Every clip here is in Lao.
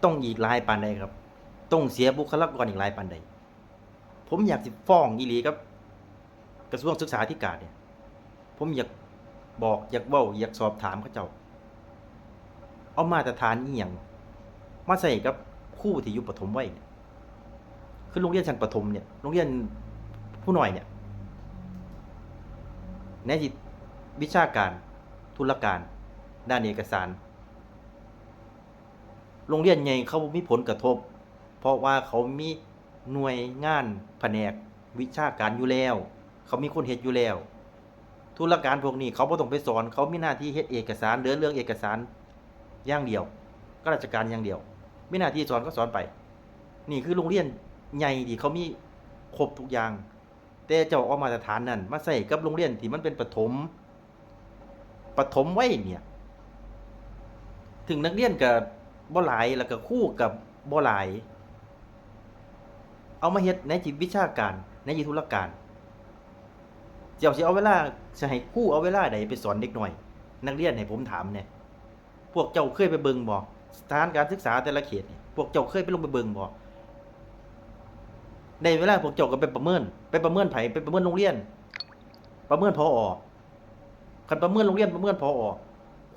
ຕ້ອງອີກຫຼາຍປານໃດຄັບ? ຕ້ອງເສຍບຸກຄະລາກອນອີກຫຼາຍປານໃດ? ຜົມຢາກຊິຟ້ອງອີ່ຫຼີກັບກະຊວງສຶກສາທິການນີ້. ຜົມຢາກບອກ, ຢາກເວົ້າ, ຢາກສອບຖາມເຂົາເຈົ້າ, ເອົາມາດຕະຖານອີ່ຫຍັງມາໃຊ້ກັບຄູທີ່ຢູ່ປະຖົມໄວຍ? ຄືໂຮງຮຽນຊັ້ນປະຖົມນີ້, ໂຮງຮຽນຜູ້ນ້ອຍນີ້, ໃນວິຊາການ ທຸລະການ ດ້ານເອກະສານ, ໂຮງຮຽນໃຫຍ່ເຂົາບໍ່ມີຜົນກະທົບ ເພາະວ່າເຂົາມີໜ່ວຍງານພະແນກວິຊາການຢູ່ແລ້ວ, ເຂົາມີຄົນເຮັດຢູ່ແລ້ວ. ທຸລະການພວກນີ້ເຂົາບໍ່ຕ້ອງໄປສອນ, ເຂົາມີໜ້າທີ່ເຮັດເອກະສານ, ເດີນເລື່ອງເອກະສານຢ່າງດຽວ, ການລາຊະການຢ່າງດຽວ, ມີໜ້າທີ່ສອນກໍສອນໄປ. ນີ້ຄືໂຮງຮຽນໃຫຍ່ທີ່ເຂົາມີຄົບທຸກຢ່າງ, ແຕ່ເຈົ້າເອົາມາດຕະຖານນັ້ນມາໃຊ້ກັບໂຮງຮຽນທີ່ມັນເປັນປະຖົມ, ປະຖົມໄວຍນີ້, ເຊິ່ງນັກຮຽນກໍບໍ່ຫຼາຍ ແລ້ວກໍຄູກໍບໍ່ຫຼາຍ, ເອົາມາເຮັດໃນທີ່ວິຊາການ, ໃນທີ່ທຸລະການ. ເຈົ້າຊິເອົາເວລາ, ຊິໃຫ້ຄູເອົາເວລາໃດໄປສອນເດັກນ້ອຍ, ນັກຮຽນ, ໃຫ້ຜົມຖາມແດ່? ພວກເຈົ້າເຄີຍໄປເບິ່ງບໍ່? ສະຖານການສຶກສາແຕ່ລະເຂດນີ້, ພວກເຈົ້າເຄີຍໄປລົງໄປເບິ່ງບໍ່? ໄດ້ເວລາພວກເຈົ້າກໍໄປປະເມີນ, ໄປປະເມີນໃຜ? ໄປປະເມີນໂຮງຮຽນ, ປະເມີນ ຜອ. ຄັນປະເມີນໂຮງຮຽນ, ປະເມີນ ຜອ.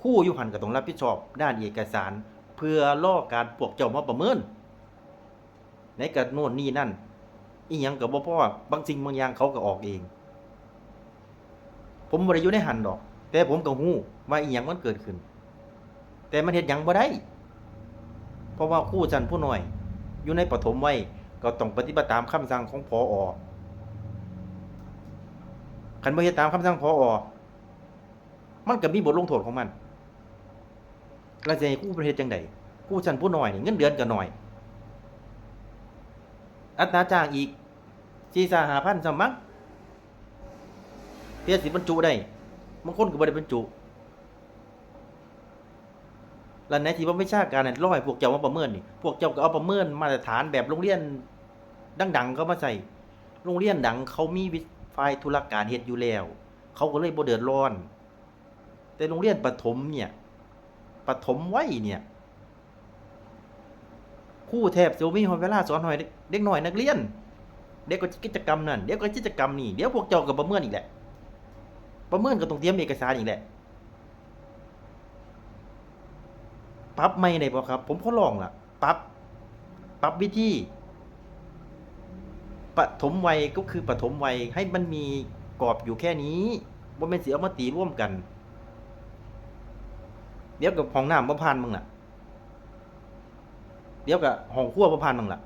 ຄູຢູ່ຫັ້ນກໍຕ້ອງຮັບຜິດຊອບດ້ານເອກະສານ ເພື່ອລໍການພວກເຈົ້າມາປະເມີນ. ໃນກະໂນ່ນນີ້ນັ້ນ, ອີ່ຫຍັງກໍບໍ່ພໍ, ບາງສິ່ງບາງຢ່າງເຂົາກໍອອກເອງ. ຜົມບໍ່ໄດ້ຢູ່ໃນຫັ້ນດອກ, ແຕ່ຜົມກໍຮູ້ວ່າອີ່ຫຍັງມັນເກີດຂຶ້ນ, ແຕ່ມັນເຮັດຫຍັງບໍ່ໄດ້, ເພາະວ່າຄູຊັ້ນຜູ້ນ້ອຍຢູ່ໃນປະຖົມໄວຍ ກໍຕ້ອງປະຕິບັດຕາມຄຳສັ່ງຂອງ ຜອ. ຄັນບໍ່ເຮັດຕາມຄຳສັ່ງ ຜອ. ມັນກໍມີບົດລົງໂທດຂອງມັນ. ແລ້ວຊິໃຫ້ຄູເພິ່ນເຮັດຈັ່ງໃດ? ຄູຊັ້ນຜູ້ນ້ອຍນີ້ເງິນເດືອນກໍໜ້ອຍ, ອັດຕາຈ້າງອີກສີ່ສາມຫ້າພັນຊ້ຳມັ້ງ, ເພື່ອຊິບັນຈຸໄດ້, ບາງຄົນກໍບໍ່ໄດ້ບັນຈຸ. ແລ້ວໃນທີ່ວ່າວິຊາການນັ້ນ ລໍໃຫ້ພວກເຈົ້າມາປະເມີນນີ້, ພວກເຈົ້າກໍເອົາປະເມີນມາດຕະຖານແບບໂຮງຮຽນດັງໆເຂົາມາໃສ່. ໂຮງຮຽນດັງເຂົາມີວິ ຝ່າຍທຸລະການເຮັດຢູ່ແລ້ວ, ເຂົາກໍເລີຍບໍ່ເດືອດຮ້ອນ. ແຕ່ໂຮງຮຽນປະຖົມເນີ້ຍ, ປະຖົມໄວຍເນີ້ຍ, ຄູແທບຊິບໍ່ມີຮອດເວລາສອນໃຫ້ເດັກນ້ອຍນັກຮຽນ. ດຽວກໍກິດຈະກຳນັ້ນ, ດຽວກໍກິດຈະກຳນີ້, ດຽວພວກເຈົ້າກໍປະເມີນອີກແຫຼະ. ປະເມີນກໍຕ້ອງຕຽມເອກະສານອີກແຫຼະ. ປັບໃໝ່ໄດ້ບໍ່ຄັບ? ຜົມຂໍຮ້ອງລະ, ປັບ, ປັບວິທີ. ປະຖົມໄວຍກໍຄືປະຖົມໄວຍ, ໃຫ້ມັນມີກອບຢູ່ແຄ່ນີ້, ບໍ່ແມ່ນຊິເອົາມາຕີລວມກັນ. ດຽວກໍຫ້ອງນ້ຳບໍ່ຜ່ານເບິ່ງລະ, ດຽວກໍຫ້ອງຄົວບໍ່ຜ່ານເບິ່ງລະ.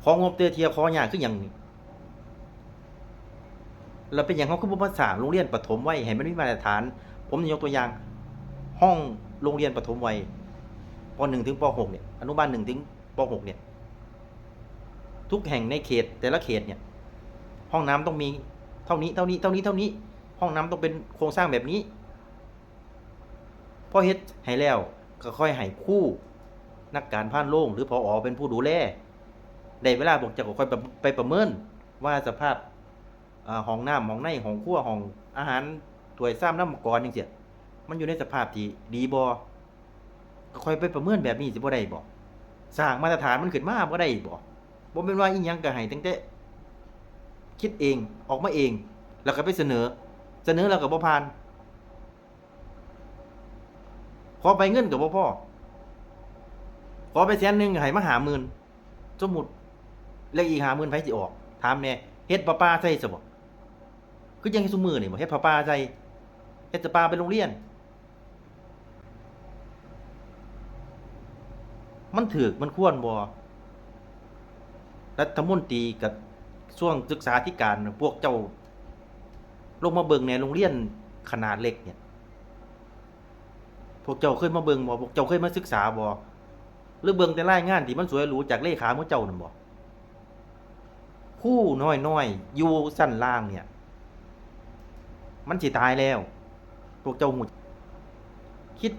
ຂໍງົບແຕ່ເທື່ອ, ຂໍຍາກຄືຫຍັງນີ້? ແລ້ວເປັນຫຍັງເຮົາຄືບໍ່ມາສ້າງໂຮງຮຽນປະຖົມໄວຍໃຫ້ມັນມີມາດຕະຖານ? ຜົມຍົກຕົວຢ່າງ, ຫ້ອງໂຮງຮຽນປະຖົມໄວຍ ປໍໜຶ່ງເຖິງປໍຫົກເນີ້ຍ, ອະນຸບານໜຶ່ງເຖິງປໍຫົກເນີ້ຍ, ທຸກແຫ່ງໃນເຂດ, ແຕ່ລະເຂດເນີ້ຍ, ຫ້ອງນ້ຳຕ້ອງມີເທົ່ານີ້, ເທົ່ານີ້, ເທົ່ານີ້, ເທົ່ານີ້, ຫ້ອງນ້ຳຕ້ອງເປັນໂຄງສ້າງແບບນີ້. ພໍເຮັດໃຫ້ແລ້ວ ກໍຄ່ອຍໃຫ້ຄູ ນັກການພານໂລງ ຫຼື ຜອ ເປັນຜູ້ດູແລ. ໄດ້ເວລາພວກເຈົ້າກໍຄ່ອຍໄປ ໄປປະເມີນວ່າສະພາບ ເອີ ຫ້ອງນ້ຳ, ຫ້ອງໃນ, ຫ້ອງຄົວ, ຫ້ອງອາຫານ, ຖ້ວຍຊາມ, ນ້ຳກອນ ຈັ່ງຊີ້ ມັນຢູ່ໃນສະພາບທີ່ດີບໍ່? ກໍຄ່ອຍໄປປະເມີນແບບນີ້ຊິບໍ່ໄດ້ບໍ່? ສ້າງມາດຕະຖານມັນຂຶ້ນມາບໍ່ໄດ້ບໍ່? ບໍ່ແມ່ນວ່າອີ່ຫຍັງກໍໃຫ້ຕັ້ງແຕ່ຄິດເອງ, ອອກມາເອງ ແລ້ວກໍໄປສະເໜີ, ສະເໜີແລ້ວກໍບໍ່ຜ່ານ. ຂໍໃບເງິນກໍບໍ່ພໍ, ຂໍໄປແສນໜຶ່ງໃຫ້ມາຫ້າໝື່ນ ສົມມຸດ, ແລ້ວອີກຫ້າໝື່ນໃຜຊິອອກ? ຖາມແດ່, ເຮັດປະປາໃສ່ຊະບໍ? ຄືຈັ່ງຊຸມື້ນີ້ບໍ, ເຮັດປະປາໃສ່, ເຮັດປະປາໄປໂຮງຮຽນ. ມັນຖືກມັນຄວນບໍ່? ລັດຖະມົນຕີກະຊວງສຶກສາທິການ, ພວກເຈົ້າລົງມາເບິ່ງແດ່, ໂຮງຮຽນຂະໜາດເລັກເນີ້ຍ, ພວກເຈົ້າເຄີຍມາເບິ່ງບໍ່? ພວກເຈົ້າເຄີຍມາສຶກສາບໍ່? ຫຼືເບິ່ງແຕ່ລາຍງານທີ່ມັນສວຍຫຼູຈາກເລຂາໝູ່ເຈົ້ານັ້ນບໍ່? ຄູນ້ອຍໆຢູ່ຊັ້ນລ່າງເນີ້ຍ ມັນຊິຕາຍແລ້ວ. ພວກເຈົ້າຮູ້, ຄິດ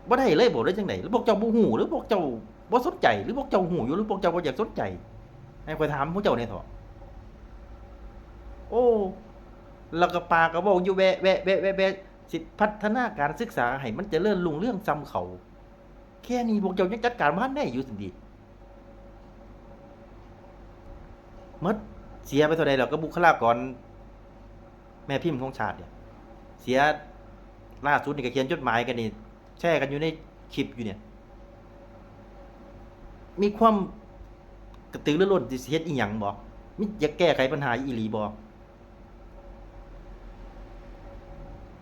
ບໍ່ໄດ້ເລີຍບໍ ຫຼືຈັ່ງໃດ? ຫຼືພວກເຈົ້າບໍ່ຮູ້? ຫຼືພວກເຈົ້າບໍ່ສົນໃຈ? ຫຼືພວກເຈົ້າຮູ້ຢູ່ ຫຼືພວກເຈົ້າບໍ່ຢາກສົນໃຈ? ໃຫ້ຂ້ອຍຖາມພວກເຈົ້າແດ່ເຖາະ. ໂອ້ ແລ້ວກໍປາກກໍເວົ້າຢູ່ແວະໆໆໆ ຊິພັດທະນາການສຶກສາໃຫ້ມັນຈະເລີນຮຸ່ງເຮືອງສ່ຳເຂົາ. ແຄ່ນີ້ພວກເຈົ້າຍັງຈັດການບໍ່ທັນໄດ້ຢູ່ຊັ້ນຕິ. ໝົດ ເສຍໄປເທົ່າໃດແລ້ວກັບບຸກຄະລາກອນແມ່ພິມຂອງຊາດນີ້? ເສຍ ລ່າສຸດນີ້ກໍຂຽນຈົດໝາຍກັນນີ້ ແຊກັນຢູ່ໃນຄລິບຢູ່ນີ້. ມີຄວາມກະຕືລືລົ້ນທີ່ຊິເຮັດອີ່ຫຍັງບໍ່? ມີ ຢາກແກ້ໄຂບັນຫາອີ່ຫຼີບໍ່?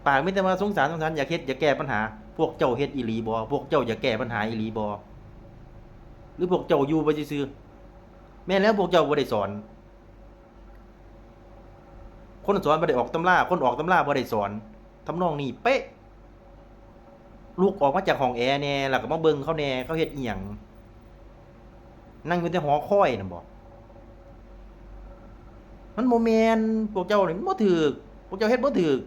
ປາກມີແຕ່ວ່າສົງສານ ສົງສານ ຢາກເຮັດ ຢາກແກ້ບັນຫາ. ພວກເຈົ້າເຮັດອີ່ຫຼີບໍ່? ພວກເຈົ້າຢາກແກ້ບັນຫາອີ່ຫຼີບໍ່? ຫຼືພວກເຈົ້າຢູ່ໄປຊື່ໆ? ແມ່ນແລ້ວ ພວກເຈົ້າບໍ່ໄດ້ສອນ. ຄົນສອນບໍ່ໄດ້ອອກຕຳລາ, ຄົນອອກຕຳລາບໍ່ໄດ້ສອນ. ທຳນອງນີ້ເປະ. ລຸກອອກມາຈາກຫ້ອງແອແດ່ ແລ້ວກໍມາເບິ່ງເຂົາແດ່ ເຂົາເຮັດອີ່ຫຍັງ? ນັ່ງຢູ່ແຕ່ຫໍຄອຍນັ້ນບໍ? ມັນບໍ່ແມ່ນ, ພວກເຈົ້ານີ້ມັນບໍ່ຖືກ, ພວກເຈົ້າເຮັດບໍ່ຖືກ.